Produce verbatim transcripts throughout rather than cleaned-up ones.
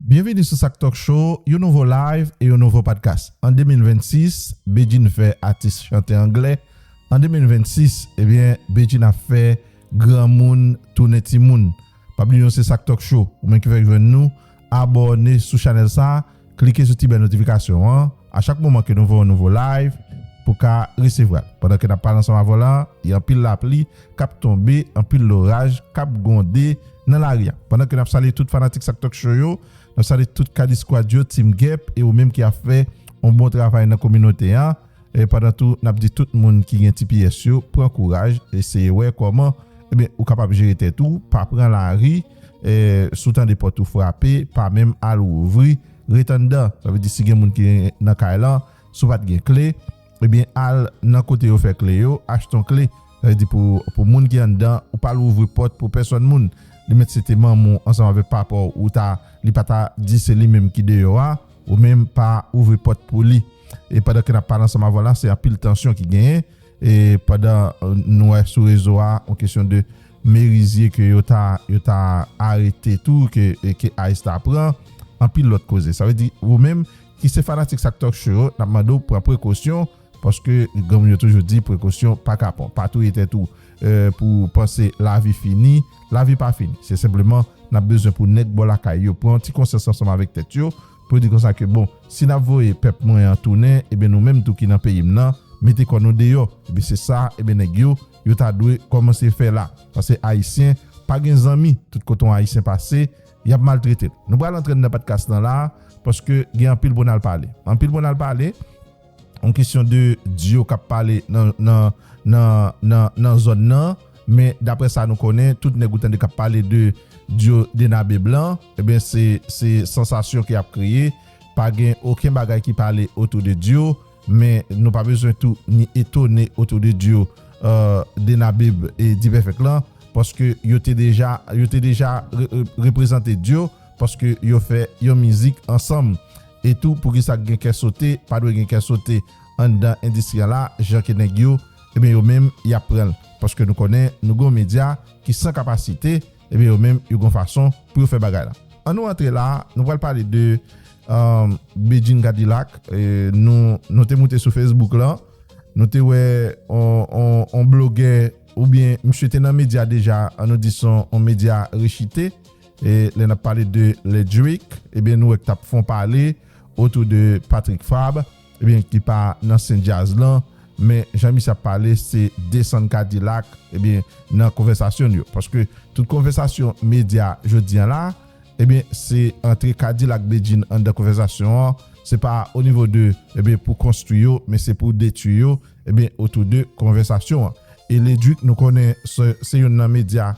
Byenvini sou Sak Talk Show, yon nouvo live e yon nouvo podcast. An de mil vennsis, Bedjine fè atis chante anglè. An de mil vennsis, ebyen, Bedjine ap fè granmoun tounen timoun. Pa bliye nou se Sak Talk Show. Ou menm ki fèk jwenn nou, abòne sou chanèl sa, klike sou ti bèl notifikasyon an. A chak moman ke nou voye yon nouvo live, pou ka resevwa l. Pandan ke n ap pale ansanm avè w la, gen anpil lapli k ap tonbe, anpil loraj k ap gwonde nan lari a. Pandan ke n ap salye tout fanatik Sak Talk Show yo, n ap salye tout Kadi Squad yo, Team Gep, e ou menm ki ap fè yon bon travay nan kominote a. E pandan tou, n ap di tout moun ki gen T P S yo, pran kouraj, eseye wè kòman, ebyen, ou kapab jere tèt ou, pa pran lari, e, si w tande pòt ou frape, pa menm al ouvri, ret anndan. Sa vle di si gen moun ki nan kay lan, si w pa t gen kle, ebyen, al nan kote yo fè kle yo, achte yon kle. Sa vle di pou, pou moun ki anndan, ou pa al ouvri pòt pou pèsòn moun. Li mèt se te manman w ansanm avèk papa w, ou ta, li pa ta di se li menm ki deyò a, ou menm pa ouvri pòt pou li. E pandan ke n ap pale ansanm avè w la, se anpil tansyon ki genyen. E pandan, euh, nou wè sou rezo a, yon kesyon de merizye ke yo ta, yo ta arete tou, ke, e ke ice ta pran, anpil lòt koze. Sa vle di, ou menm ki se fanatik Sak Talk Show yo, n ap mande w pran prekosyon, paske granmoun yo toujou di prekosyon pa kapon, pa touye tèt ou, euh, pou w panse lavi fini, lavi pa fini. Se senpleman, n ap bezwen pou nèg bò lakay yo pran yon ti konsyans ansanm avèk tèt yo, pou yo di konsa ke, bon, si n ap voye pèp mwen an tounen, ebyen, nou menm tou ki nan peyi m nan, mete kò nou deyò. Ebyen, se sa, ebyen, nèg yo, yo ta dwe kòmanse fè la. Paske Ayisyen pa gen zanmi, tout kote yon Ayisyen pase, y ap maltrete l. Nou pral antre nan podcast lan la, paske gen anpil pou n al pale. Anpil pou n al pale, yon kesyon de dyo k ap pale nan, nan, nan, nan, nan zòn nan, men daprè sa nou konnen, tout nèg ou tande k ap pale de dyo Denabeb lan, ebyen, se, se sansasyon ke y ap kreye, pa gen okenn bagay ki pale otou de dyo, men nou pa bezwen tou ni etone otou de dyo, euh, Denabeb e Dipèfèk lan, paske yo te deja, yo te deja re-, re-, reprezante dyo, paske yo fè yon mizik ansanm. E tou, poukisa gen kè sote, pa dwe gen kè sote anndan endistri a la, jan ke nèg yo, ebyen, yo menm, y ap pran l. Paske nou konnen, nou gen yon medya ki san kapasite, ebyen, yo menm, yo gen yon fason pou yo fè bagay la. An nou antre la, nou pral pale de, euh, Bedjine Cadillac. E nou, nou te moute sou Facebook lan, nou te wè on, on, on blogè, oubyen misye te nan medya deja, an nou di se on, on medya rechite. E lè n ap pale de Ledrick, ebyen, nou wè k t ap fè on pale otou de Patrick Fabre, ebyen, ki pa nan sen djaz lan, men jan misye ap pale, se desann Cadillac, ebyen, nan konvèsasyon yo. Paske tout konvèsasyon medya jodi an la, ebyen, se antre Cadillac Bedjine anndan konvèsasyon an, se pa o nivo de, ebyen, pou konstwi yo, men se pou detwi yo, ebyen, otou de konvèsasyon an. E Ledrick, nou konnen se, se youn nan medya,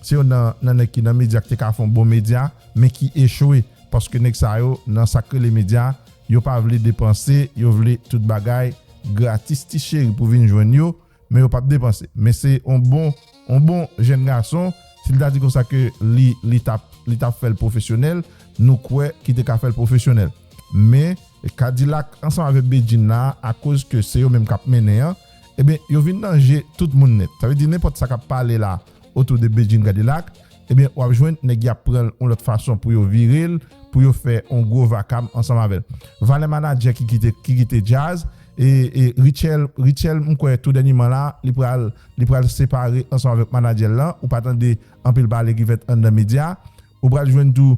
se youn nan, nan nèg ki nan medya ki te ka fè yon bon medya, men ki echwe. Paske nèg sa yo, nan sa k rele medya, yo pa vle depanse, yo vle tout bagay gratis, ti cheri pou vin jwenn yo, men yo p ap depanse. Men se yon bon, yon bon jèn gason, si l ta di konsa ke li, li t ap, li t ap fè l pwofesyonèl, nou kwè ki te ka fè l pwofesyonèl. Men Cadillac ansanm avèk Bedjine la, akoz ke se yo menm k ap mennen an, ebyen, yo vin nan je tout moun nèt. Sa vle di nenpòt sa k ap pale la otou de Bedjine Cadillac, ebyen, w ap jwenn nèg y ap pran l yon lòt fason pou yo vire l, pou yo fè yon gwo vakam ansanm avè l. Valè manadjè ki kite, ki kite djaz, e, e Rutshelle, Rutshelle, m kwè tou dènyèman la, li pral, li pral separe ansanm avèk manadjè l lan, ou pa tande anpil pale ki fèt anndan medya, ou pral jwenn tou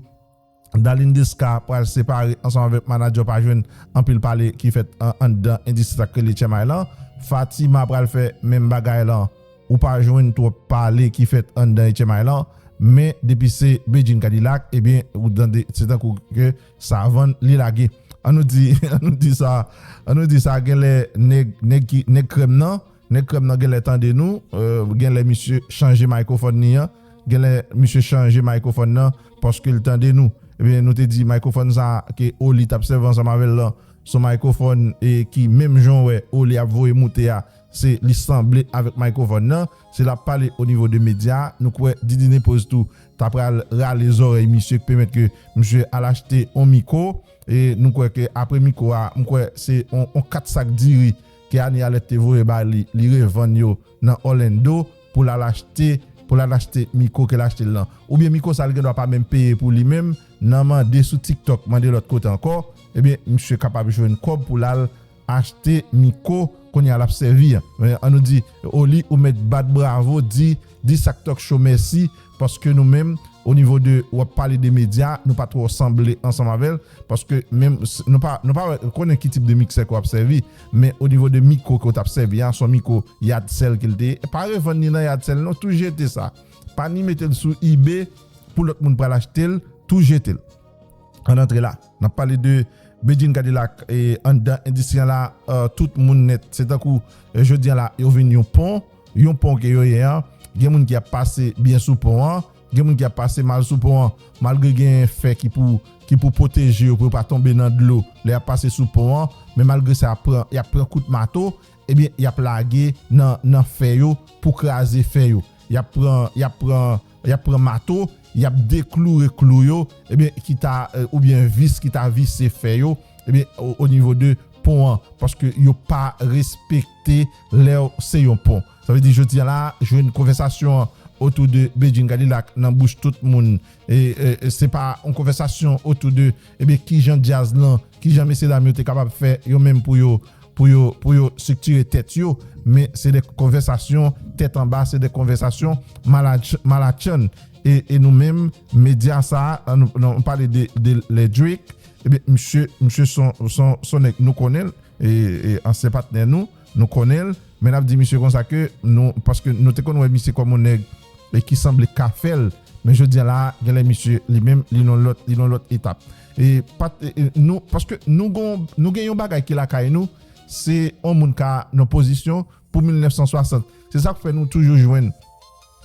Darline Desca pral separe ansanm avèk manadjè, pa jwenn anpil pale ki fèt an-, anndan endistri sa k rele Etchenmay lan. Fatima pral fè menm bagay lan. Ou pa jwenn twòp pale ki fèt anndan Etchenmay lan. Men depi se Bedjine Cadillac, ebyen, ou tande, se tankou ke sa vann, li lage. An nou di, an nou di sa, an nou di sa, genlè nèg, nèg ki, nèg krèm nan, Nèg krèm nan genlè tande nou, euh, genlè misye chanje mikrofòn li an, genlè misye chanje mikrofòn nan paske l tande nou. Ebyen, nou te di mikrofòn sa a ke Oli t ap sèvi ansanm avè l lan, se yon mikrofòn, e, ki menm jan w wè Oli ap voye moute a, se li sanble avèk mikrofòn nan, se l ap pale o nivo de medya, nou kwè Didine Poz tou ta pral rale zòrèy misye k pèmèt ke misye al achte yon mikwo, e nou kwè ke apre mikwo a, m kwè se yon, yon kat sak diri ke Anie Alerte te voye ba li, li revann yo nan Orlando pou l al achte, pou l al achte mikwo ke l achte l lan. Oubyen mikwo sa l gendwa pa menm peye pou li menm, nan mande sou TikTok, mande lòt kote ankò, ebyen, misye kapab jwenn kòb pou l al achte mikwo kounye a l ap sèvi an. Men, an nou di, Oli, ou mèt bat bravo, di, di Sak Talk Show mèsi, paske nou menm, o nivo de, w ap pale de medya, nou pa twò sanble ansanm avè l, paske menm, s- nou pa, nou pa wè, konnen ki tip de miksè ke w ap sèvi, men o nivo de mikwo ke w t ap sèvi a, se yon mikwo Yadsèl ke l te ye. Pa revann li nan Yadsèl, non, tou jete sa. Pa ni mete l sou eBay pou lòt moun pral achte l, tou jete l. Ann antre la. N ap pale de Bedjine Cadillac e anndan endistri an la, eh, tout moun nèt. Se tankou, eh, jodi an la, yo vin yon pon, yon pon ke yo ye an. Gen moun ki ap pase byen sou pon an, gen moun ki ap pase mal sou pon an. Malgre gen fè ki pou, ki pou pwoteje yo, pou yo pa tonbe nan dlo lè y ap pase sou pon an, men malgre sa, y ap pran, y ap pran kout mato, ebyen, y ap lage nan, nan fè yo pou kraze fè yo. Y ap pran, y ap pran, y ap pran mato, y ap dekloure klou yo, ebyen, ki ta, eh, oubyen vis ki ta vise fè yo, ebyen, o, o nivo de pon an, paske yo pa respekte lè se yon pon. Sa vle di, jodi a la, jwenn konvèsasyon an otou de Bedjine Cadillac nan bouch tout moun. E, e, e se pa yon konvèsasyon otou de, ebyen, kijan djaz lan, kijan mesye dam yo te kapab fè yo menm pou yo, pou yo, pou yo estriktire tèt yo, men se de konvèsasyon tèt anba, se de konvèsasyon malatch- malatchann. E, e nou menm, medya sa a, nou, nou pale de, de Ledrick, ebyen, misye, misye son, son, son nèg nou konnen l, e, e ansyen patnè nou, nou konnen l, men n ap di misye konsa ke nou, paske nou te konn wè misye kòm yon nèg e ki sanble ka fè l, men jodi a la, genlè misye li menm, li nan lòt, li nan lòt etap. E, pat, e, e, nou, paske nou gon, nou gen yon bagay ki lakay nou, se yon moun ka nan pozisyon pou mil nèf san swasant. Se sa k fè nou toujou jwenn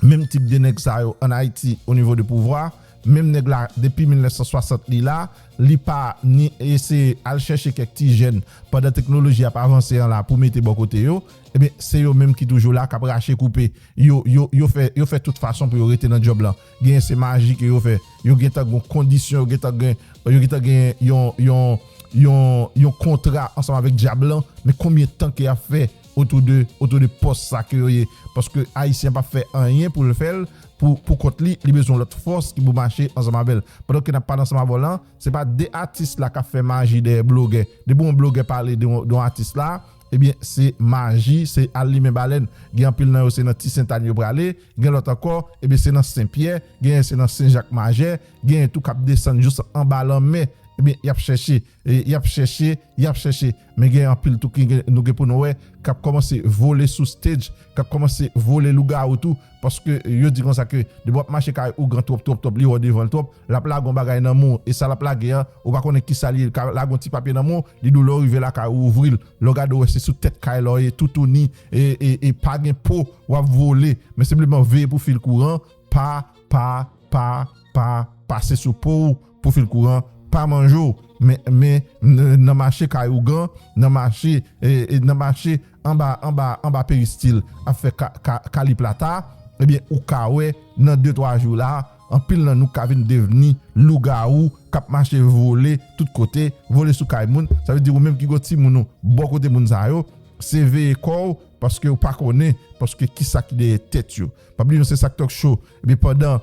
menm tip de nèg sa yo ann Ayiti o nivo de pouvwa. Menm nèg la, depi mil nèf san swasant li la, li pa ni eseye al chèche kèk ti jèn pandan teknoloji ap avanse an la pou mete bò kote yo. Ebyen, se yo menm ki toujou la, k ap rache koupe. Yo, yo, yo fè, yo fè tout fason pou yo rete nan djòb lan. Genyen se maji ke yo fè. Yo gentan gon kondisyon, yo gentan gen, yo gentan gen yon, yon, yon, yon kontra ansanm avèk dyab lan. Men konbyen tan ke y ap fè otou de, otou de pòs sa ke yo ye? Paske Ayisyen p ap fè anyen pou l fè l pou, pou kont li, li bezwen lòt fòs ki pou mache ansanm avè l. Pandan ke n ap pale ansanm avè w lan, se pa de atis la k ap fè maji dèyè blogè. Depi yon blogè pale de yon, de yon atis la, ebyen, se maji, se al limen balèn. Gen anpil nan yo, se nan Ti Sentàn yo prale, gen lòt ankò, ebyen, se nan Senpyè, genyen se nan Sen Jak Majè, genyen tou k ap desann jous anba lanmè. Ebyen, y ap chèche, e, y ap chèche, y ap chèche. Men gen anpil tou ki gen, nou gen pou nou wè, k ap kòmanse vole sou stage, k ap kòmanse vole lougawou tou, paske yo di konsa ke depi w ap mache kay ougan twòp, twòp, twòp, li wè w devan l twòp, l ap lage yon bagay nan men w, e sa l ap lage an, ou pa konnen kisa li ye, li ka lage yon ti papye nan men w, li di w lè w rive lakay ou ouvri l, lè w gade w wè se sou tèt kay la w ye, toutouni, e, e, e pa gen po, w ap vole, men senpleman veye pou fil kouran, pa, pa, pa, pa, pase sou po w pou fil kouran, pa manje w, men, men, n- nan mache kay ougan, nan mache, e, e, nan mache anba, anba, anba peristil, ap fè ka, ka, kaliplata, ebyen, ou ka wè, nan de twa jou la, anpil nan nou ka vin devni lougawou, k ap mache vole tout kote, vole sou kay moun. Sa vle di ou menm ki gon timoun ou bò kote moun sa yo, se veye kò w, paske ou pa konnen, paske kisa ki dèyè tèt yo. Pa bliye nou se Sak Talk Show. Ebyen, pandan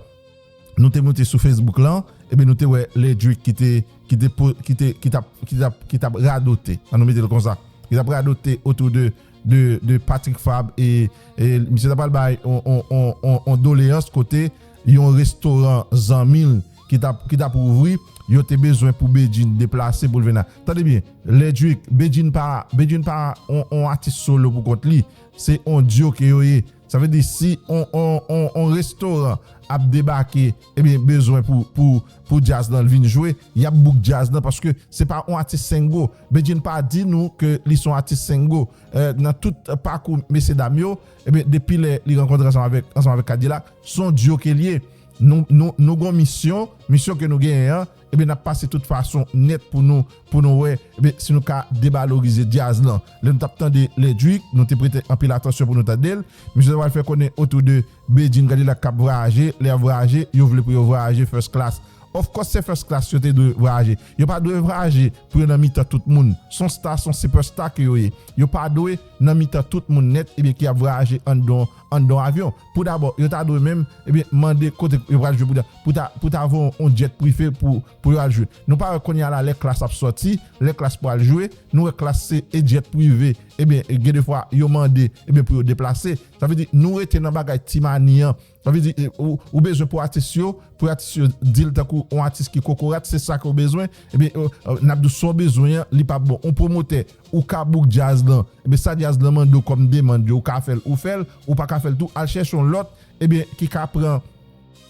nou te moute sou Facebook lan, ebyen, nou te wè Ledrick ki te, ki te, po- ki te, ki t ap, ki t ap, ki t ap radote. An nou mete l konsa. Ki t ap radote otou de, de, de Patrick Fabre e, e misye ta pral bay on, on, on, on, on doleyans kote yon restoran zanmi l ki t ap, ki t ap ouvri, yo te bezwen pou Bedjine deplase pou l vin la. Tande byen, Ledrick, Bedjine pa, Bedjine pa on, on atis solo pou kont li. Se on dyo ke yo ye. Sa vle di si on, on, on, on restoran ap debake, ebyen, bezwen pou, pou, pou djaz lan vin jwe, y ap book djaz lan paske se pa on atis sengo. Bedjine pa di nou ke li se on atis sengo. Eh, nan tout pakou mesye dam yo, ebyen, depi lè li rankontre ansanm avèk, ansanm avèk Kadilak, se on dyo ke l ye. Nou, nou, nou gon misyon, misyon ke nou genyen an, ebyen, n ap pase tout fason nèt pou nou, pou nou wè, ebyen, si nou ka devalorize djaz lan. Lè nou t ap tande Ledrick, nou te prete anpil atansyon pou nou tande l. Misye te pral fè konnen otou de Bedjine Kadilak k ap vwayaje, lè y ap vwayaje, yo vle pou yo vwayaje first class. Of course, se first class yo te dwe vwayaje. Yo pa dwe vwayaje pou yo nan mitan tout moun. Se yon star, se yon superstar ke yo ye. Yo pa dwe nan mitan tout moun nèt, ebyen, ki ap vwayaje anndan, anndan avyon. Pou dabò, yo ta dwe menm, ebyen, mande kote yo pral jwe pou ta, pou ta, pou ta voye yon jet prive pou, pou yo al jwe. Nou pa wè kounye a la, lè Klass ap sòti, lè Klass pral jwe, nou wè Klass se e jet prive. Ebyen, gen de fwa, yo mande, ebyen, pou yo deplase. Sa vle di, nou rete nan bagay ti mani an. Sa vle di, e, ou, ou bezwen pou atis yo, pou atis yo deal tankou yon atis ki kokorat, se sa ke w bezwen. Ebyen, e, e, n ap di w sa w bezwen an, li p ap bon. Yon pwomotè, ou ka book djaz lan. Ebyen, sa djaz lan mande w kòm demann yo, ou ka fè l, ou fè l, ou pa ka fè l tou, al chèche yon lòt, ebyen, ki ka pran,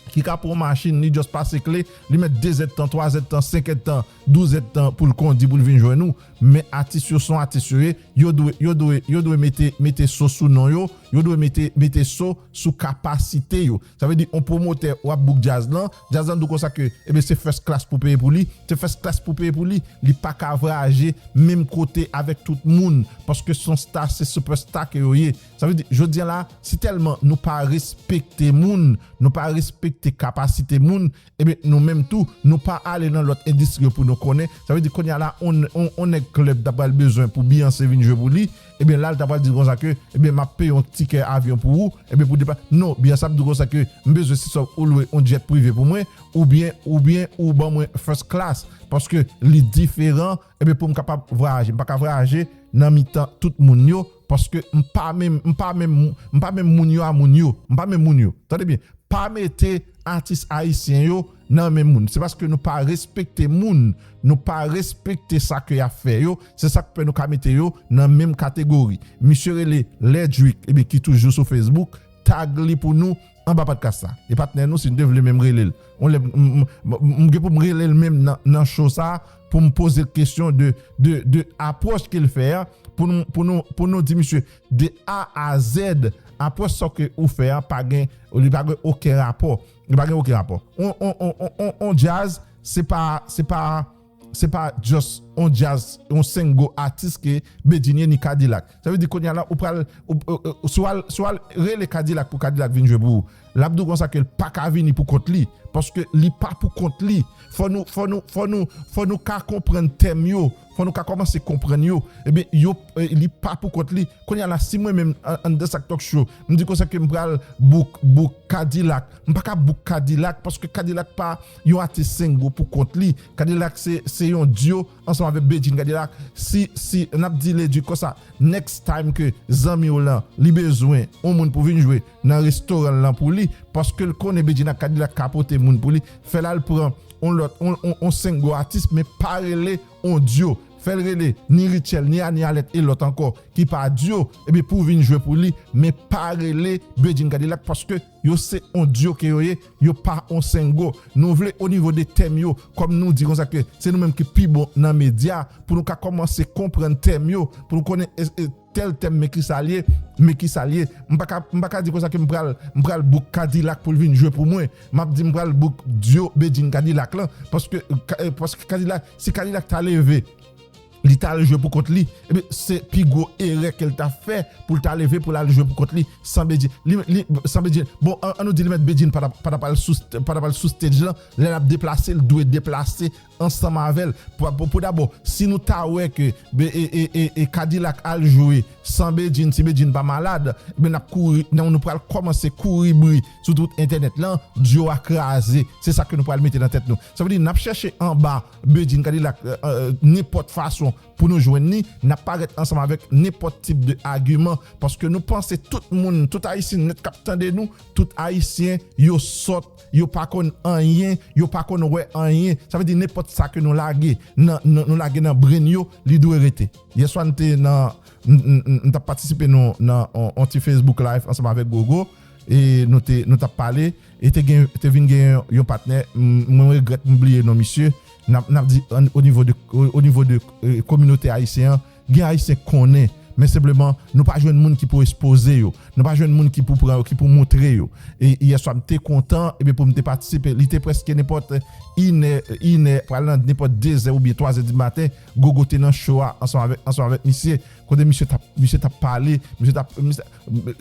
ki ka pran yon machin, li just pase kle, li mèt de zèdtan, twa zèdtan, senk èdtan, douz èdtan pou l kondi, pou l vin jwenn ou. Men atis yo se yon atis yo ye, yo dwe, yo dwe, yo dwe mete, mete so sou non yo, yo dwe mete, mete so sou kapasite yo. Sa vle di, yon pwomotè w ap book djaz lan, djaz lan di w konsa ke, ebyen, se first class pou peye pou li, se first class pou peye pou li, li pa ka vwayaje menm kote avèk tout moun, paske se yon star, se superstar ke yo ye. Sa vle di, jodi a la, si tèlman nou pa respekte moun, nou pa respekte kapasite moun, ebyen, nou menm tou, nou pa ale nan lòt endistri yo pou nou konnen. Sa vle di, kounye a la, on, on, on nèg klèb ta pral bezwen pou Beyoncé vin jwe pou li, ebyen, la, l ta pral di konsa ke, ebyen, m ap peye yon tikè avyon pou ou, ebyen, pou depa-, non, Beyoncé ap di konsa ke, m bezwen se sa ou lwe yon jet prive pou mwen, oubyen, oubyen ou ban mwen first class, paske li diferan, ebyen, pou m kapab vwayaje. M pa ka vwayaje nan mitan tout moun yo, paske m pa menm, m pa menm, m pa menm moun yo a moun yo. M pa menm moun yo. Tande byen. Pa mete atis ayisyen yo nan menm moun. Se paske nou pa respekte moun, nou pa respekte sa ke y ap fè yo, se sa k fè nou ka mete yo nan menm kategori. Misye rele Ledrick, ebyen, ki toujou sou Facebook, tag li pou nou anba podcast la. E patnè nou, si nou te vle menm rele l. On lè, m, m, m, m gen pou m rele l menm nan, nan show sa, pou m poze l kesyon de, de, de apwòch ke l fè a, pou nou, pou nou, pou nou di misye, de A a Z, apwòch sa ke ou fè a, pa gen, li pa gen okenn rapò. Li pa gen okenn rapò. On, on, on, on, on, on djaz, se pa, se pa, se pa just on djaz, on sengo atis ke Bedjine ni Kadilak. Sa vle di kounye a la, ou pral, ou, ou, ou, si w al, si w al rele Kadilak pou Kadilak vin jwe pou ou, l ap di w konsa ke l pa ka vini pou kont li, paske li pa pou kont li. Fò nou, fò nou, fò nou, fò nou ka konprann tèm yo, fò nou ka kòmanse konprann yo. Ebyen, yo, e, li pa pou kont li. Kounye a la, si mwen menm, an, anndan Sak Talk Show, m di konsa ke m pral book, book Kadilak, m pa ka book Kadilak, paske Kadilak pa yon atis sengo pou kont li. Kadilak se, se yon duo ansanm avèk Bedjine Kadilak. Si, si, n ap di Ledrick konsa, next time ke zanmi w lan, li bezwen yon moun pou vin jwe nan restoran l lan pou li, paske l konnen Bedjine ak Kadilak ka pote moun pou li, fè l al pran on lòt, on, on, on sengo atis, men pa rele on duo. Fè l rele ni Rutshelle, ni Annie Alerte e lòt ankò ki pa duo, ebyen pou vin jwe pou li, men pa rele Bedjine Kadilak, paske yo se on duo ke yo ye, yo pa on sengo. Nou vle o nivo de tèm yo, kòm nou di konsa ke se nou menm ki pi bon nan medya, pou nou ka kòmanse konprann tèm yo, pou nou konnen, e, e, tèl tèm, men kisa l ye, men kisa l ye. M pa ka, m pa ka di konsa ke m pral, m pral book Kadilak pou l vin jwe pou mwen. M ap di m pral book duo Bedjine Kadilak lan, paske, ka-, e, paske Kadilak, si Kadilak ta leve, li t al jwe pou kont li, ebyen, se pi gwo erè ke l ta fè pou l ta leve pou l al jwe pou kont li san Bedjine. Li, li, san Bedjine. Bon, an, an nou di li mèt Bedjine pa t ap, pa t ap al sou st-, pa t ap al sou stage lan, lè l ap deplase, l dwe deplase ansanm avè l. Pou, pou, pou dabò, si nou ta wè ke Be-, e, e, e, e Kadilak al jwe san Bedjine, si Bedjine pa malad, ebyen n ap kouri, nou, nou pral kòmanse kouri bri sou tout entènèt lan, duo a kraze. Se sa ke nou pral mete nan tèt nou. Sa vle di, n ap chèche anba Bedjine Kadilak, e, e, nenpòt fason pou nou jwenn li, n ap parèt ansanm avèk nenpòt tip de agiman, paske nou panse tout moun, tout Ayisyen nèt k ap tande nou, tout Ayisyen, yo sòt, yo pa konn anyen, yo pa konn wè anyen. Sa vle di nenpòt sa ke nou lage nan, nan, nou lage nan brain yo, li dwe rete. Yèswa, n te nan, n, n, n, n t ap patisipe nou nan on, on ti Facebook Live ansanm avèk Gogo, e nou te, nou t ap pale, e te gen, te vin gen yon patnè, m, mwen regrèt m bliye non misye, n ap, n ap di an, o nivo de, o, o nivo de, e, kominote ayisyen an, gen Ayisyen k konnen, Men senpleman, nou pa jwenn moun ki pou ekspoze yo. Nou pa jwenn moun ki pou pran yo, ki pou montre yo. E yè swa m te kontan, ebyen pou m te patisipe. Li te prèske nenpòt inè, inè, pral nan nenpòt dezè oubyen twazè di maten, Gogo te nan show a ansanm avèk, ansanm avèk misye. Kote misye t ap, misye t ap pale, misye t ap, misye,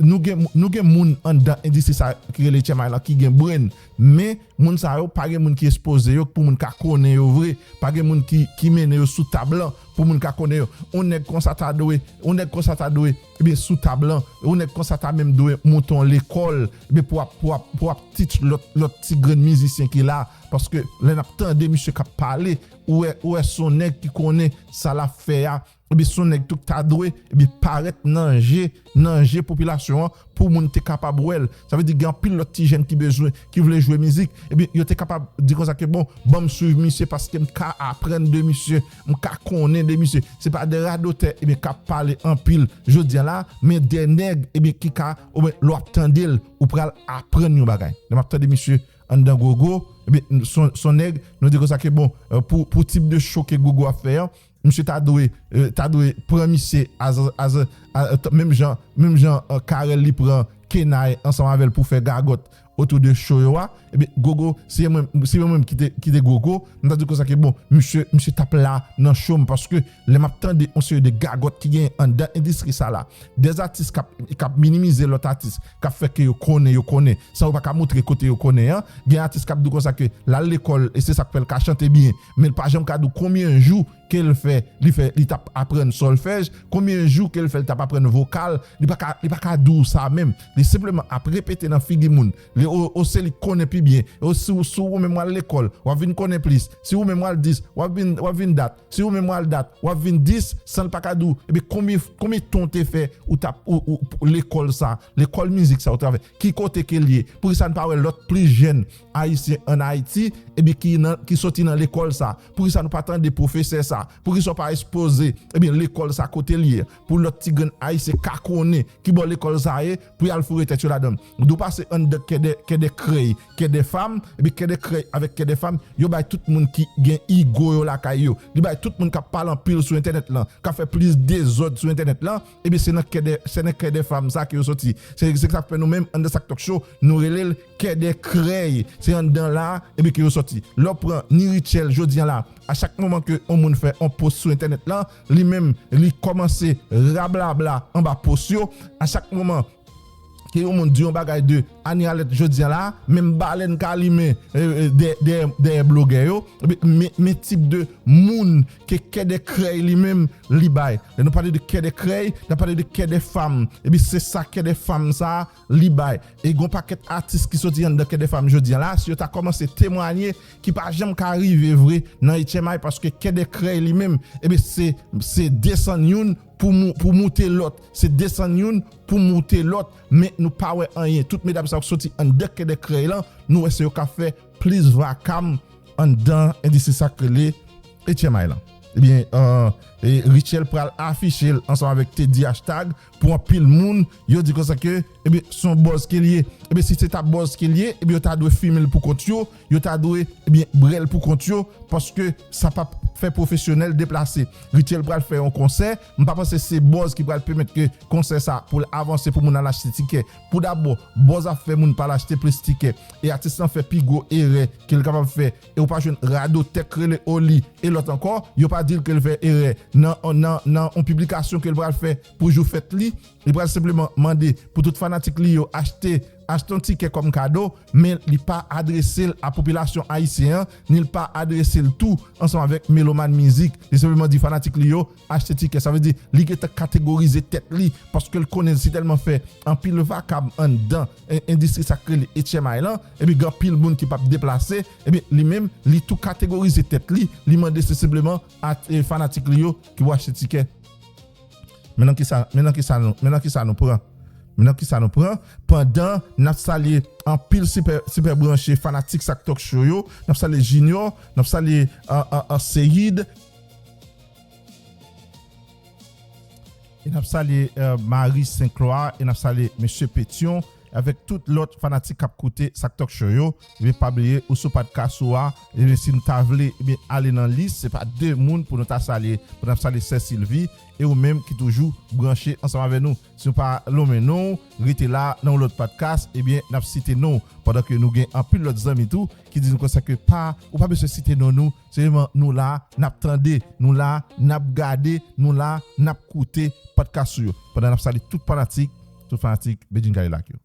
nou gen, nou gen moun anndan endistri sa ki rele H M I lan ki gen brain. Men, moun sa yo, pa gen moun ki ekspoze yo pou moun ka konnen yo vre. Pa gen moun ki, ki mennen yo sou tab lan pou moun ka konnen yo. On nèg konsa ta dwe, on nèg konsa ta dwe, ebyen, sou tab lan. On nèg konsa ta menm dwe monte on lekòl, ebyen, pou ap, pou ap, pou ap teach lòt, lòt ti grenn mizisyen ki la. Paske lè n ap tande misye k ap pale, ou wè, ou wè se on nèg ki konnen sa l ap fè a. Ebyen, se on nèg tou ki ta dwe, ebyen, parèt nan je, nan je popilasyon an pou moun te kapab wè l. Sa vle di gen anpil lòt ti jèn ki bezwen, ki vle jwe mizik, ebyen, yo te kapab di konsa ke, bon, ban m swiv misye paske m ka aprann de misye, m ka konnen de misye. Se pa de radotè, ebyen, k ap pale anpil jodi a la, men de nèg, ebyen, ki ka, oubyen, lè w ap tande l, ou pral aprann yon bagay. Lè m ap tande misye anndan Gogo, ebyen, se on, se on nèg, nou di konsa ke, bon, euh, pou, pou tip de show ke Gogo ap fè an, misye ta dwe, euh, ta dwe pran misye as, as, as, menm jan, menm jan, euh, Carel li pran Kenay ansanm avè l pou fè gagòt otou de show yo a. Ebyen, Gogo, si se mwen, si se mwen menm ki te, ki te Gogo, m ta di konsa ke, bon, misye, misye t ap la nan show m, paske lè m ap tande yon seri de gagòt ki genyen anndan endistri sa la, de atis k ap, k ap minimize lòt atis, k ap fè ke yo konnen, yo konnen, san yo pa ka montre kote yo konnen an. Gen atis k ap di konsa ke l al lekòl, e se sa k fè l ka chante byen, men l pa janm ka di w konbyen jou ke l fè, li fè, li t ap aprann sòlfèj, konbyen jou ke l fè l t ap aprann vokal, li pa ka, li pa ka di w sa menm. Li senpleman ap repete nan figi moun. Li, o, o se li k konnen pi byen. O si w, si w menm w al lekòl, w ap vin konnen plis. Si w menm w al dis, w ap vin, w ap vin dat. Si w menm w al dat, w ap vin dis, san l pa ka di w, ebyen, konbyen, konbyen tan w te fè, ou t ap, ou, ou, lekòl sa, lekòl mizik sa, ou t ap fè. Ki kote ke l ye? Poukisa n pa wè lòt plis jèn ayisyen ann Ayiti, ebyen, ki nan, ki soti nan lekòl sa? Poukisa nou pa tande pwofesè sa? Poukisa w pa ekspoze, ebyen, lekòl sa kote l ye? Pou lòt ti grenn ayisyen ka konnen kibò lekòl sa ye, pou y al foure tèt yo ladan l. Dou pase anndan kè dè, kè dè krèy, kè dè fam, ebyen, kè dè krèy avèk kè dè fam, yo bay tout moun ki gen igo yo lakay yo. Li bay tout moun k ap pale anpil sou entènèt lan, k ap fè plis dezòd sou entènèt lan, ebyen, se nan kè dè, se nan kè dè fam sa ke yo soti. Se, se sa k fè nou menm, anndan Sak Talk Show, nou rele l kè dè krèy. Se anndan la, ebyen, ke yo soti. Lè w pran ni Rutshelle jodi a la, a chak moman ke yon moun fè yon post sou entènèt lan, li menm, li kòmanse rablabla anba post yo. A chak moman ke yon moun di yon bagay de Annie Alerte jodi a la, menm balèn ka limen, eh, eh, dè-, dèyè, dèyè blogè yo. Men, men, men tip de moun ke kè dè krèy li menm, li bay. Lè nou pale de kè dè krèy, n ap pale de kè dè fam. Ebyen, se sa kè dè fam sa, li bay. E gon pakèt atis ki soti anndan kè dè fam jodi a la, si yo ta kòmanse temwanye, ki pa janm ka rive vre nan H M I, paske kè dè krèy li menm, ebyen, se, se desann youn pou mou-, pou moute lòt. Se desann youn pou moute lòt, men nou pa wè anyen. Tout medam sa yo k soti anndan kè dè krèy lan, nou wè se yo k ap fè plis vakam anndan endistri sa k rele H M I lan. Ebyen, euh, e Rutshelle pral afiche l ansanm avèk Teddy Hashtag pou anpil moun, yo di konsa ke, ebyen, se yon buzz ke l ye. Ebyen, si se ta buzz ke l ye, ebyen, yo ta dwe filme l pou kont yo, yo ta dwe, ebyen, brè l pou kont yo, paske sa p ap fè pwofesyonèl deplase. Rutshelle pral fè yon konsè, m pa panse se buzz ki pral pèmèt ke konsè sa pou l avanse pou moun al achte tikè. Pou dabò, buzz ap fè moun pa al achte plis tikè. E atis lan fè pi gwo erè ke l kapab fè. E ou pa jwenn radotè k rele Oli e lòt ankò, yo pa di l ke l fè erè nan, nan, nan yon piblikasyon ke l pral fè pou jou fèt li. Li pral senpleman mande pou tout fanatik li yo achte, achte yon tikè kòm kado, men li pa adrese l a popilasyon ayisyen an, ni l pa adrese l tou ansanm avèk melomàn mizik. Li senpleman di fanatik li yo achte tikè. Sa vle di, li gentan kategorize tèt li, paske l konnen si tèlman fè anpil vakab anndan en-, endistri sa k rele H M I lan, epi gen anpil moun ki p ap deplase, epi li menm, li tou kategorize tèt li, li mande se senpleman at-, e, fanatik li yo ki pou achte tikè. Men nan kisa, men nan kisa nou, men nan kisa nou pran. Men nan kisa nou pran. Pandan n ap salye anpil sipè, sipè branche fanatik Sak Talk Show yo, n ap salye Junior, n ap salye, a, a, a, Seyid, e n ap salye, euh, Marie Saint Croix, e n ap salye Mesye Petion, avèk tout lòt fanatik k ap koute Sak Talk Show yo. Ebyen, pa bliye, ou sou podcast ou a, ebyen, si nou ta vle, ebyen, ale nan lis, se pa de moun pou nou ta salye, pou n ap salye Sè Silvi, e ou menm ki toujou branche ansanm avè nou. Si nou pa lonmen non w, rete la nan yon lòt podcast, ebyen, n ap site non w, pandan ke nou gen anpil lòt zanmi tou ki di nou konsa ke pa, ou pa bezwen site non nou, sèlman nou la, n ap tande, nou la, n ap gade, nou la, n ap koute podcast ou yo. Pandan n ap salye tout fanatik, tout fanatik Bedjine Cadillac yo.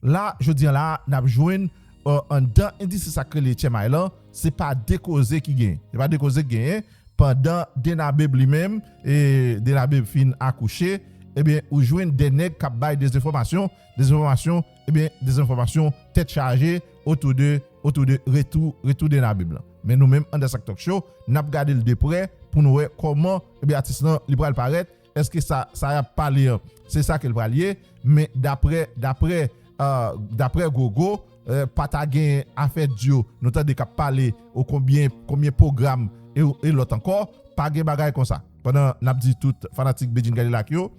La, jodi a la, n ap jwenn, euh, anndan endistri sa k rele H M I lan, se pa de koze ki genyen. Se pa de koze ki genyen. Pandan Denabeb li menm, e Denabeb fin akouche, ebyen, ou jwenn de nèg k ap bay dezenfòmasyon, dezenfòmasyon, ebyen, dezenfòmasyon tèt chaje otou de, otou de retou, retou Denabeb lan. Men nou menm, anndan Sak Talk Show, n ap gade l de prè pou nou wè kòman, ebyen, atis lan, li pral parèt, èske sa, sa y ap pale an, se sa ke l pral ye, men daprè, daprè, euh, daprè Gogo, euh, pa ta gen afè dyo, nou tande k ap pale o konbyen, konbyen pwogram e, e lòt ankò, pa gen bagay konsa. Pandan n ap di tout fanatik Bedjine Cadillac yo,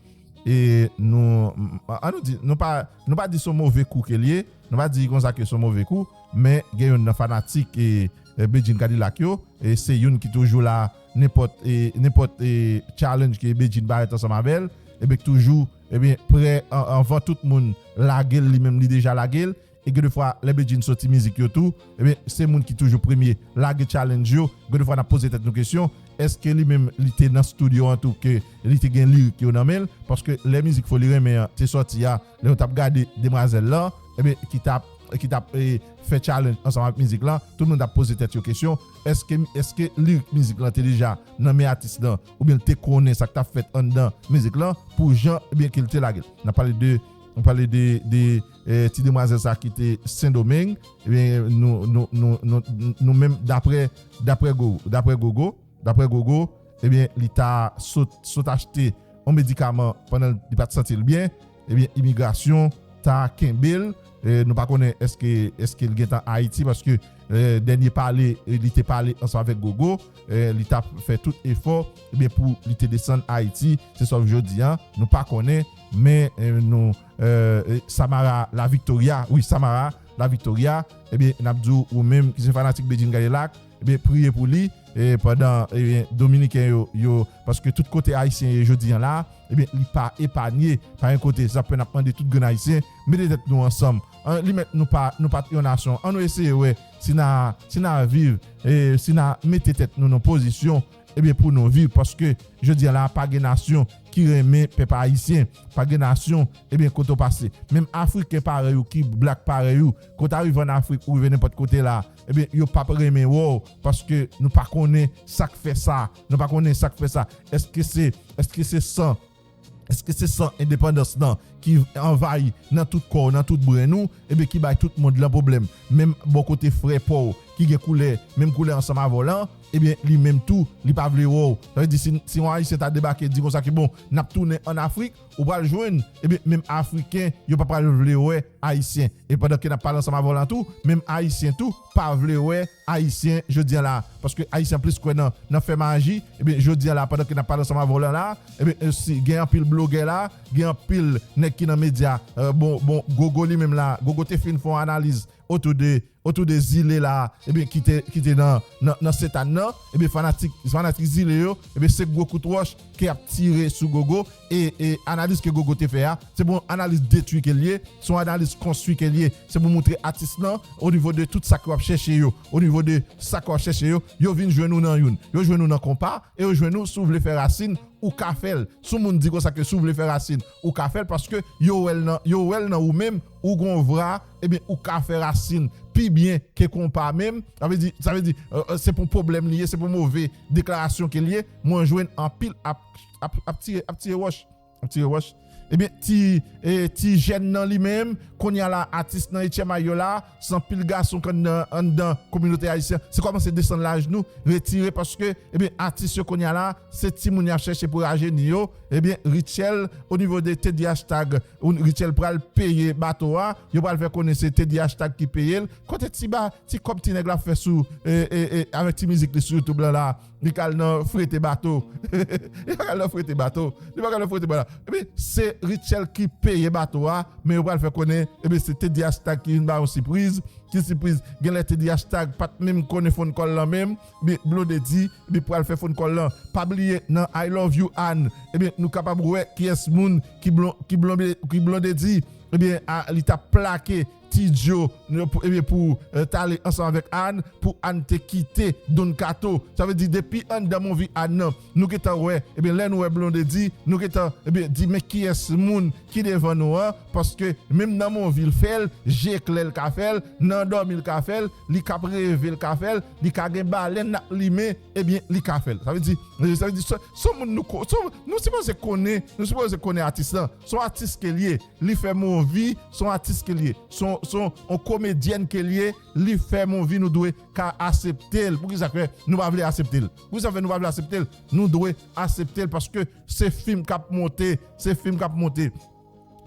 e nou, an nou di, nou pa, nou pa di se yon move kou ke l ye, nou pa di konsa ke se yon move kou, men gen youn nan fanatik e, e Bedjine Cadillac yo, e se youn ki toujou la, nenpòt, e, nenpòt, e, challenge ke Bedjine parèt ansanm avè l, ebyen, k toujou, ebyen, prè an, anvan tout moun lage l, li menm li deja lage l, e gen de fwa, lè Bedjine soti mizik yo tou, ebyen, se moun ki toujou premye lage challenge yo, gen de fwa n ap poze tèt nou kesyon, èske li menm li te nan studio an tou, ke li te gen lirik yo nan men l, paske lè mizik Foli Renmen an te sòti a, lè yo t ap gade demwazèl lan, ebyen, ki t ap, ki t ap, e, fè challenge ansanm ak mizik lan, tout moun t ap poze tèt yo kesyon, èske, èske lirik mizik lan te deja nan men atis lan, oubyen l te konnen sa k t ap fèt anndan mizik lan, pou jan, ebyen, ke l te lage l. N ap pale de, n ap pale de, de, e, ti demwazèl sa ki te Sendomeng, ebyen, nou, nou, nou, nou, nou menm, daprè, daprè Go-, daprè Gogo, daprè Gogo, ebyen, li ta sot, sot achte yon medikaman pandan li pa t santi l byen, ebyen, imigrasyon ta kenbe l. E, nou pa konnen èske, èske l gentan Ayiti, paske, e, dènye pale, e, li te pale ansanm avèk Gogo, e, li t ap fè tout efò, ebyen, pou li te desann Ayiti, se sòf jodi a, nou pa konnen, men, e, nou, e, e, Samara La Victoria, wi, Samara La Victoria, ebyen, n ap di w, ou menm ki se fanatik Bedjine Cadillac, ebyen, priye pou li, e, pandan, ebyen, Dominiken yo, yo, paske tout kote Ayisyen ye jodi a la, ebyen, li pa epanye, pa yon kote, sa fè n ap mande tout grenn Ayisyen, mete tèt nou ansanm. An, li mèt nou pa, nou pa t yon nasyon. An nou eseye wè si n a, si n a viv, e, si n a mete tèt nou nan pozisyon, ebyen, pou nou viv, paske jodi a la, pa gen nasyon ki renmen pèp ayisyen, pa gen nasyon, ebyen, kote w pase. Menm Afriken parèy ou, ki black parèy ou, kote w rive ann Afrik, ou rive nenpòt kote la, ebyen, yo p ap renmen wè w, paske nou pa konnen sa k fè sa, nou pa konnen sa k fè sa. Èske se, èske se san, èske se san endepandans lan ki anvayi nan tout kò w, nan tout brenn ou, ebyen, ki bay tout mond lan pwoblèm? Menm bò kote frè pa w ki gen koulè, menm koulè ansanm avè w lan, ebyen, li menm tou, li pa vle wè w. Sa vle di, si, si yon Ayisyen ta debake, di konsa ke, bon, n ap tounen ann Afrik, ou pral jwenn, ebyen, menm Afriken, yo pa pral vle wè Ayisyen. E pandan ke n ap pale ansanm avè w lan tou, menm Ayisyen tou pa vle wè Ayisyen jodi a la. Paske Ayisyen plis kwè nan, nan fè maji, ebyen, jodi a la, pandan ke n ap pale ansanm avè w lan la, ebyen, e, si, gen anpil blogè la, gen anpil nèg ki nan medya, e, bon, bon, Gogo li menm la, Gogo te fin fè yon analiz otou de, otou de zile la, ebyen, ki te, ki te nan, nan, nan Sentàn nan, ebyen, fanatik, fanatik zile yo, ebyen, se gwo kout wòch ke y ap tire sou Gogo, e, e analiz ke Gogo te fè a, se pa yon analiz detwi ke l ye, se yon analiz konstwi ke l ye, se pou montre atis lan, o nivo de tout sa ke w ap chèche yo, o nivo de sa ke w ap chèche yo, yo vin jwenn ou nan youn, yo jwenn ou nan konpa, e yo jwenn ou si w vle fè rasin, ou ka fè l. Si yon moun di konsa ke si w vle fè rasin, ou ka fè l, paske yo wè l nan, yo wè l nan ou menm, ou gon vra, ebyen, ou ka fè rasin pi byen ke konpa menm. Sa vle di, sa vle di, e, e, se pou pwoblèm li ye, se pou move deklarasyon ke l ye. Mwen jwenn anpil ap, ap, ap tire, ap tire wòch, ap tire wòch. Ebyen, ti, e, ti jèn nan li menm, kounye a la, atis nan H M I yo la, se anpil gason k anndan, anndan kominote ayisyen, se kòmanse desann laj nou, retire, paske, ebyen, atis yo kounye a la, se timoun y ap chèche pou rajeni yo. Ebyen, Rutshelle, o nivo de T D hashtag, ou, Rutshelle pral peye bato a, yo pral fè konnen se T D hashtag ki peye l. Kote ti ba, ti kòb ti nèg la fè sou, e, e, e, avèk ti mizik li sou YouTube lan la, li k al nan frete bato. Li pa k al nan frete bato. Li pa k al nan frete bato. Ebyen, se Rutshelle ki peye bato a, men yo pral fè konnen, ebyen, se Teddy Hashtag ki vin ba yon sipriz. Ki sipriz? Genlè Teddy Hashtag pa t menm konnen phone call lan menm. Ebyen, Blondedy, ebyen, pral fè phone call lan. Pa bliye, nan I Love You Anne, ebyen, nou kapab wè kiyès moun ki Blon-, ki Blonde-, ki Blondedy, ebyen, a, li t ap plake Ti Joe, ebyen, pou, eh, t ale ansanm avèk Anne, pou Anne te kite Don Kato. Sa vle di, depi anndan movie Anne nan, nou gentan wè, ebyen, lè nou wè Blondedy, nou gentan, ebyen, di, men kiyès moun ki devan nou an, paske menm nan movie l fè l, je klè l ka fè l, nan dòmi l ka fè l, li k ap reve l ka fè l, li ka gen balèn l ap limen, ebyen, li ka fè l. Sa vle di, sa vle di, se, se yon moun nou ko-, se yon, nou sipoze konnen, nou sipoze konnen atis lan. Se yon atis ke l ye. Li fè movie, se yon atis ke l ye. Se yon, se yon, yon komedyèn ke l ye. Li fè movie, nou dwe ka aksepte l. Poukisa fè nou pa vle aksepte l? Poukisa fè nou pa vle aksepte l? Nou dwe aksepte l paske se fim k ap monte. Se fim k ap monte.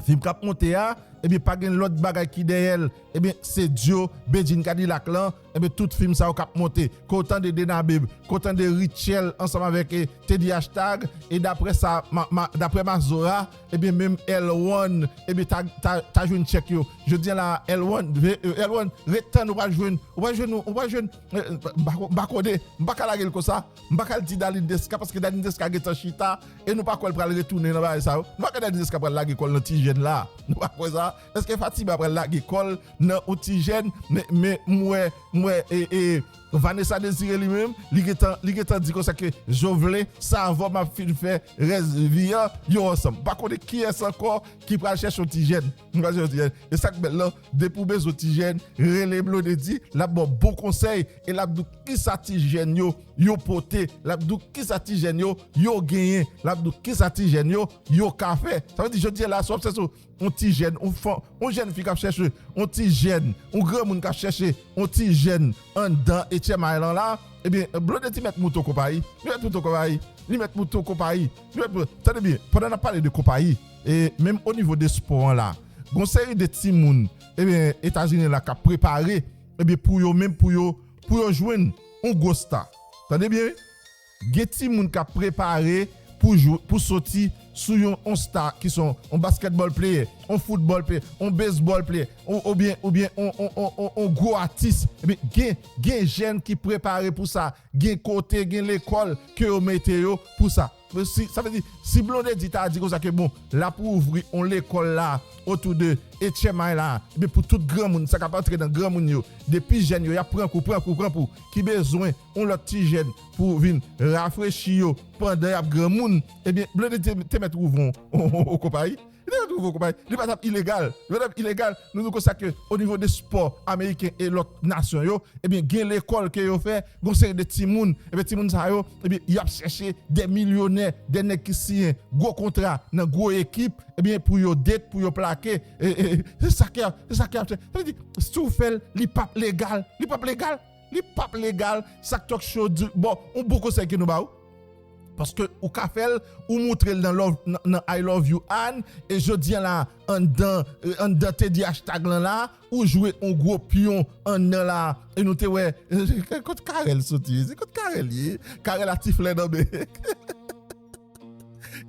Fim k ap monte a, ebyen, pa gen lòt bagay ki dèyè l. Ebyen, se Dio, Bedjine Cadillac lan, ebyen, tout fim sa yo k ap monte. Ke w tande Denabeb, ke w tande Rutshelle ansanm avèk, eh, Teddy Hashtag, e daprè sa, ma, ma, daprè Mazora, ebyen, menm L one, ebyen, ta, ta, ta jwenn chèk yo. Jodi a la, L one, ve-, eh, L one, ret tann, ou pral jwenn, ou pral jwenn, ou pral jwenn, eh, eh, m pa, m pa konnen, m pa ka lage l konsa, m pa ka l di Darline Desca, paske Darline Desca gentan chita, e nou pa kwè l pral retounen nan bagay sa yo. Nou pa kwè Darline Desca pral lage kò l nan ti jèn la. Nou pa kwè sa. Èske Fatima pral lage kò l nan yon ti jèn? Men, men, m wè, m wè, e, e, Vanessa Désiré li menm, li gentan, li gentan di konsa ke Jovelyn, se avè w m ap fin fè rès vi an, yo ansanm. M pa konnen kiyès ankò ki pral chèche yon ti jèn. M pral chèche yon ti jèn. E sa k bèl lan, depi w bezwen yon ti jèn, rele Blondedy, l ap ba w bon konsèy, e l ap di w kisa ti jèn yo, yo pote, l ap di w kisa ti jèn yo, yo genyen, l ap di w kisa ti jèn yo, yo ka fè. Sa vle di, jodi a la, si w ap chèche yon ti jèn, yon fanm, yon jèn fi k ap chèche yon ti jèn, yon granmoun k ap chèche yon ti jèn anndan H M I lan la, ebyen, Blondedy mèt moute yon konpayi. Li mèt moute yon konpayi. Li mèt moute yon konpayi. Li mèt moute, tande byen, pandan n ap pale de konpayi, e menm o nivo de spò an la, gon seri de timoun, ebyen, Etazini la k ap prepare, ebyen, pou yo menm, pou yo, pou yo jwenn yon gwo sta. Tande byen, wi. Gen timoun k ap prepare pou jwe, pou soti sou yon, yon sta ki se yon, yon basketball player, yon football player, yon baseball player, ou, oubyen, oubyen yon, yon, yon, yon, yon gwo atis. Ebyen, gen, gen jèn ki prepare pou sa. Gen kote, gen lekòl ke yo mete yo pou sa. Men si, sa vle di, si Blondedy ta di konsa ke bon, l ap ouvri yon lekòl la, otou de H M I la, ebyen pou tout granmoun, sa k ap antre nan granmoun yo, depi jèn yo, y ap pran kou, pran kou, pran kou, ki bezwen yon lòt ti jèn pou vin rafrechi yo pandan y ap granmoun, ebyen, Blondedy te, te mèt ouvri yon, yon, yon konpayi. Li te mèt ouvri yon konpayi. Li pa t ap ilegal. Li pa t ap ilegal. Nou di konsa ke o nivo de spò ameriken e lòt nasyon yo, ebyen, gen lekòl ke yo fè, gon seri de timoun, ebyen, timoun sa yo, ebyen, y ap chèche de milyonè, de nèg ki siyen gwo kontra nan gwo ekip, ebyen, pou yo date, pou yo plake, e, e, e, se sa k ap, se sa k ap fè. Sa vle di, si w fè l, li p ap legal, li p ap legal, li p ap legal, sa k talk show di, bon, yon bon konsèy ke nou ba w. Paske ou ka fè l, ou moutre l nan love, nan, nan I Love You Anne, e jodi a la, anndan, e, anndan Teddy Hashtag lan la, ou jwe yon gwo pyon anndan la, e nou te wè, e, kot Carel soti, se kot Carel ye, Carel a ti flè nan men,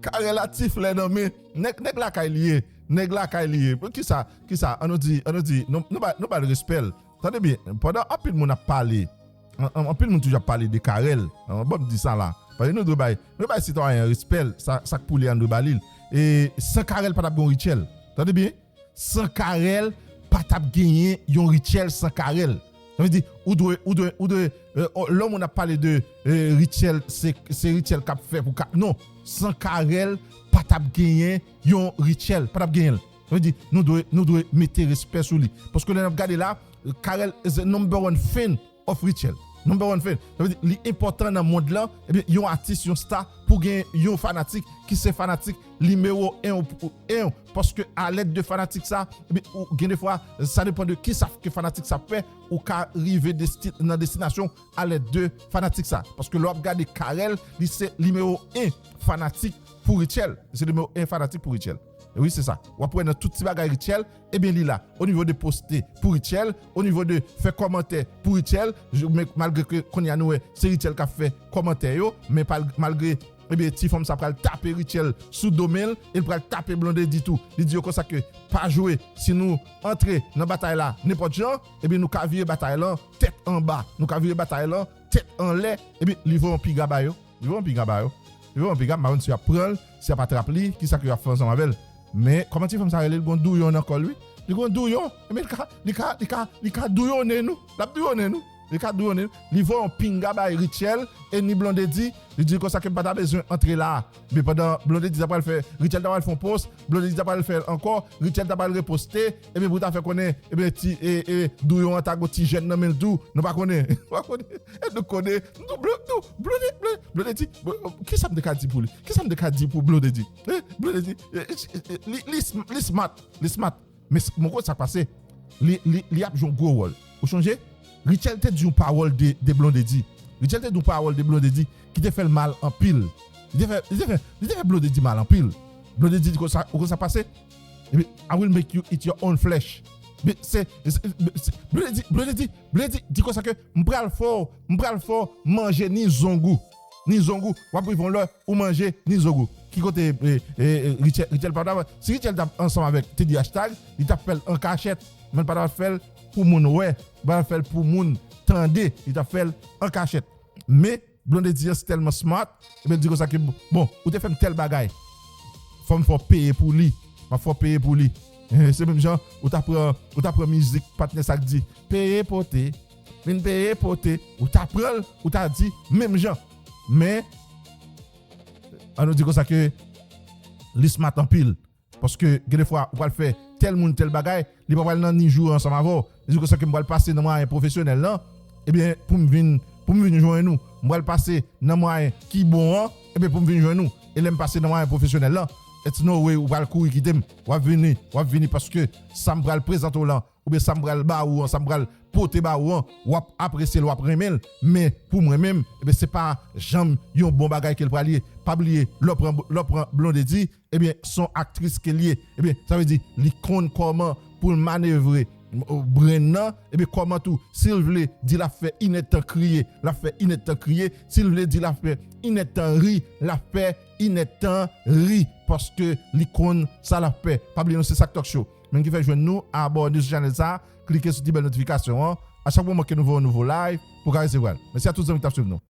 Carel a ti flè nan men, nèg, nèg lakay li ye, nèg lakay li ye, pou kisa, kisa, ann nou di, ann nou di, nou, nou ba, nou ba l respè l, tande byen, pandan anpil moun ap pale, an, an, anpil moun toujou ap pale de Carel, an, ban m di sa la, paske nou dwe bay, nou bay sitwayen an respè l, sa, sa k pou li an dwe ba li l, e san Carel pa t ap gen yon Rutshelle, tande byen, san Carel, pa t ap genyen yon Rutshelle san Carel. Sa vle di, ou dwe, ou dwe, ou dwe, e, o, lè yon moun ap pale de, e, Rutshelle, se, se Rutshelle k ap fè pou ka, non, san Carel, pa t ap genyen yon Rutshelle, pa t ap genyen l. Sa vle di, nou dwe, nou dwe mete respè sou li. Paske lè n ap gade la, Carel is the number one fan of Rutshelle. Number one fan. Sa vle di, li enpòtan nan mond lan, ebyen, yon atis, yon sta, pou gen yon fanatik ki se fanatik nimewo en ou, en ou. Paske alèd de fanatik sa, ebyen, ou, gen de fwa, sa depann de kisa ke fanatik sa fè, ou ka rive desti-, nan destinasyon alèd de fanatik sa. Paske lè w ap gade Carel, li se nimewo en fanatik pou Rutshelle. Li se nimewo en fanatik pou Rutshelle. E wi, se sa. W ap wè nan tout ti bagay Rutshelle, ebyen, li la. O nivo de poste pou Rutshelle, o nivo de fè kòmantè pou Rutshelle, je, men malgre ke kounye a nou wè, se Rutshelle k ap fè kòmantè yo, men pal-, malgre Ebyen, ti fanm sa pral tape Rutshelle sou do men l, e l pral tape Blondedy tou. Li di yo konsa ke pa jwe, si nou antre nan batay la nenpòt jan, ebyen nou ka vire batay lan tèt anba, nou ka vire batay lan tèt anlè, ebyen li voye yon piga ba yo. Li voye yon piga ba yo. Li voye yon piga, m pa konn si y ap pran l, si y ap atrap li, kisa ke y ap fè ansanm avè l. Men, kòman ti fanm sa rele, li gon douyon nan kò l, wi. Li gon douyon. Ebyen, li ka, li ka, li ka, li ka douyonnen nou. L ap douyonnen nou. Li ka douyonnen nou. Li voye yon piga bay Rutshelle e ni Blondedy. Li di konsa ke m pa ta bezwen antre la. Men pandan Blondedy ta pral fè, Rutshelle ta pral fè yon post, Blondedy ta pral fè l ankò, Rutshelle ta pral reposte, ebyen pou ta fè konnen, ebyen ti, e, e, douyon an ta gon ti jèn nan men l tou, nou pa konnen. Nou pa konnen. E nou konnen, nou, Blo-, nou, Blondedy, Blondedy, Blondedy, kisa m te ka di pou li? Kisa m te ka di pou Blondedy? Hein? Blondedy, e, e, e, li, li, sm- li smart, li smart. Men s- mwen konn sa k pase. Li, li, li ap jwe yon gwo wòl. Ou chonje? Rutshelle te di yon pawòl de, de Blondedy. Rutshelle te di yon pawòl de Blondedy ki te fè l mal anpil. Li te fè, li te fè, li te fè Blondedy mal anpil. Blondedy di konsa, ou konn sa k pase? Epi, "I will make you eat your own flesh." Men se, se, se Blondedy, Blondedy, Blondedy di konsa ke, "M pral fè w, m pral fè w manje ni zong ou." Ni zong ou, w ap rive yon lè ou manje ni zong ou. Ki kote, e, e, e, Rutshelle, Rutshelle pa t ap, si Rutshelle t ap ansanm avèk Teddy Hashtag, li t ap fè l an kachèt, men l pa t ap fè l pou moun wè, li pa t ap fè l pou moun tande, li t ap fè l an kachèt. Men, Blondedy an tèlman smart, ebyen l di konsa ke, "Bon, ou te fè m tèl bagay, fò m fè w peye pou li, m ap fè w peye pou li." Eh, se menm jan, ou ta pran, ou ta pran mizik patnè sa k di, "Peye pote, vin peye pote," ou ta pran l, ou ta di menm jan. Men, ann nou di konsa ke li smart anpil. Paske gen de fwa, ou pral fè tèl moun tèl bagay, li pa pral nan ni jou ansanm avè w. Li di konsa ke m pral pase nan mwayen pwofesyonèl lan, ebyen, pou m vin, pou m vin jwenn ou. M pral pase nan mwayen ki bon an, ebyen, pou m vin jwenn ou. E lè m pase nan mwayen pwofesyonèl lan, it's no way ou pral kouri kite m. W ap vini, w ap vini paske sa m pral prezante w lan, oubyen sa m pral ba ou an, sa m pral pote ba ou an, w ap apresye l, w ap renmen l. Men pou mwen menm, ebyen, se pa janm yon bon bagay ke l pral ye. Pa bliye, lè w pran, lè w pran Blondedy, ebyen, se yon aktris ke l ye. Ebyen, sa vle di, li konn kòman pou l manevre, m, brenn nan, ebyen, kòman tou, si l vle di l ap fè inèdtan kriye, l ap fè inèdtan kriye, si l vle di l ap fè inèdtan ri, l ap fè inèdtan ri, paske li konn sa l ap fè. Pa bliye nou, se Sak Talk Show. Menm ki fè jwenn nou, abòne sou chanèl sa, klike sou ti bèl notifikasyon an. A chak moman ke nou voye yon nouvo live, pou w ka resevwa l. Mèsi a tout zanmi k t ap swiv nou.